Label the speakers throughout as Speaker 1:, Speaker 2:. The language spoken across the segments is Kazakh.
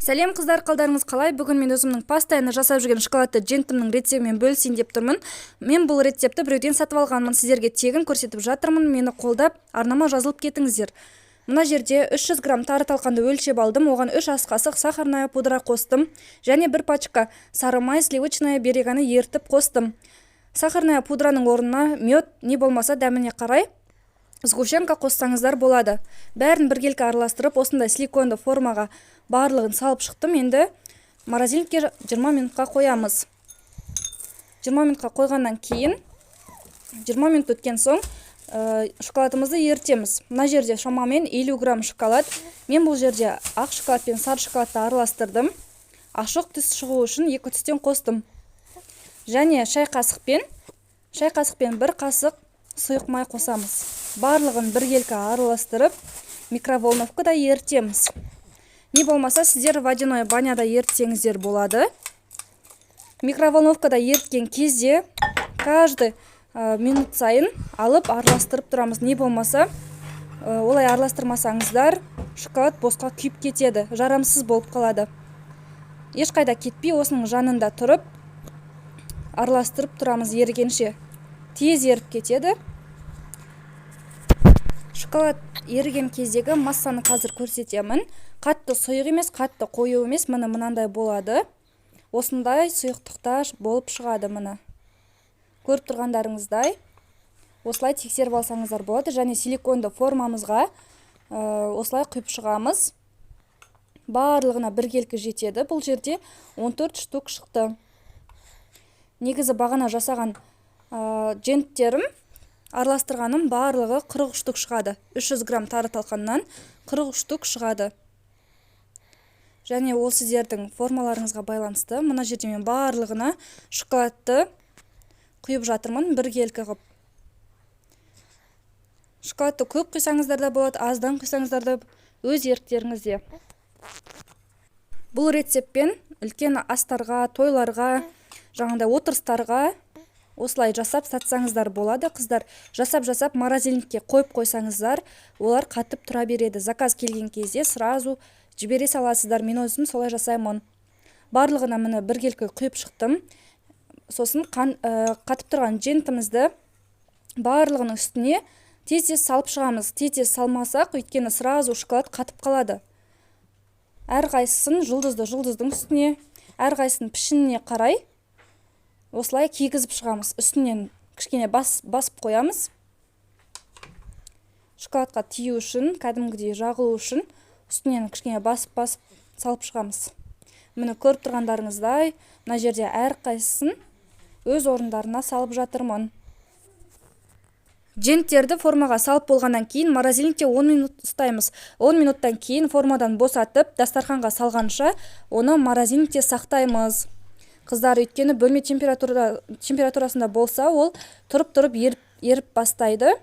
Speaker 1: Сәлем, қыздар! Қалдарыңыз қалай? Бүгін мен өзімнің постоянно жасап жүрген шоколадты жентімнің рецептімен бөлісейін деп тұрмын. Мен бұл рецептті біреуден сатып алғанмын, сіздерге тегін көрсетіп жатырмын. Мені қолдап, арнама жазылып кетіңіздер. Мына жерде 300 грамм тары талқанды өлшеп алдым. Оған 3 ас қасық сахарная пудра қостым және бір пачка сары май «Сливочная береганы» ерітіп қостым. Сахарная пудраның орнына мед, не болмаса дәміне қарай сгущенка қоссаңыздар болады. Бәрін біркелкі араластырып, осындай силиконды формаға барлығын салып шықтым. Енді морозильникке 20 минутқа қоямыз. 20 минутқа қойғаннан кейін, 20 минут өткен соң, шоколадымызды ерітеміз. Мына жерде шамамен 50 грамм шоколад. Мен бұл жерде ақ шоколад пен сары шоколадты араластырдым. Ашық түс шығу үшін екі түстен қостым. Және шай қасықпен бір қасық сұйық май қосамыз. Барлығын біркелкі араластырып, микроволновкада ерітеміз. Не болмаса сіздер водяной баняда ерітсеңіздер болады. Микроволновкада еріткен кезде каждый минут сайын алып араластырып тұрамыз. Не болмаса олай араластырмасаңыздар, шоколад босқа күйіп кетеді, жарамсыз болып қалады. Ешқайда кетпей, осының жанында тұрып араластырып тұрамыз ерігенше. Тез еріп кетеді. Шоколад еріген кездегі массаны қазір көрсетемін. Қатты сұйық емес, қатты қою емес. Міне, мынандай болады. Осындай сұйықтықта болып шығады. Міне, көріп тұрғандарыңыздай, осылай тексеріп алсаңыздар болады. Және силиконды формамызға осылай құйып шығамыз. Барлығына біркелкі жетеді. Бұл жерде 14 штук шықты. Негізі бағана жасаған женттерім, араластырғаным барлығы 40 штук шығады. 300 грамм тары талқаннан 40 штук шығады. Және ол сіздердің формаларыңызға байланысты. Мына жерде мен барлығына шоколадты құйып жатырмын біркелкі қылып. Шоколадты көп құйсаңыздар да болады, аздан құйсаңыздар да, өз еріктеріңізде. Бұл рецептпен үлкен астарға, тойларға, жаңағыдай отырыстарға осылай жасап сатсаңыздар болады, қыздар. Жасап жасап морозильникке қойып қойсаңыздар, олар қатып тұра береді. Заказ келген кезде сразу жібере саласыздар. Мен өзім солай жасаймын. Барлығына, міне, біркелкі құйып шықтым. Сосын қатып тұрған жентімізді барлығының үстіне тез тез салып шығамыз. Тез тез салмасақ, өйткені сразу шоколад қатып қалады. Әрқайсысын жұлдызды жұлдыздың үстіне, әрқайсысының пішініне қарай осылай кигізіп шығамыз. Үстінен кішкене басып қоямыз шоколадқа тию үшін, кәдімгідей жағылу үшін үстінен кішкене басып басып салып шығамыз. Міне, көріп тұрғандарыңыздай, мына жерде әрқайсысын өз орындарына салып жатырмын. Женттерді формаға салып болғаннан кейін морозильникте 10 минут ұстаймыз. 10 минуттан кейін формадан босатып, дастарханға салғанша оны морозильникте сақтаймыз, қыздар. Өйткені бөлме температурасында болса, ол тұрып тұрып еріп бастайды.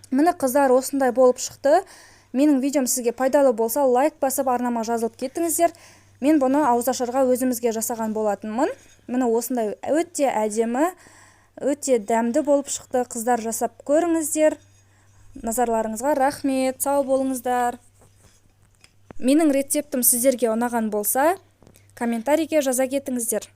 Speaker 1: Міне, қыздар, осындай болып шықты. Менің видеом сізге пайдалы болса, лайк басып, арнама жазылып кетіңіздер. Мен бұны ауызашарға өзімізге жасаған болатынмын. Міне, осындай өте әдемі, өте дәмді болып шықты. Қыздар, жасап көріңіздер. Назарларыңызға рахмет, сау болыңыздар! Менің рецептім сіздерге ұнаған болса, комментарийге жаза кетіңіздер.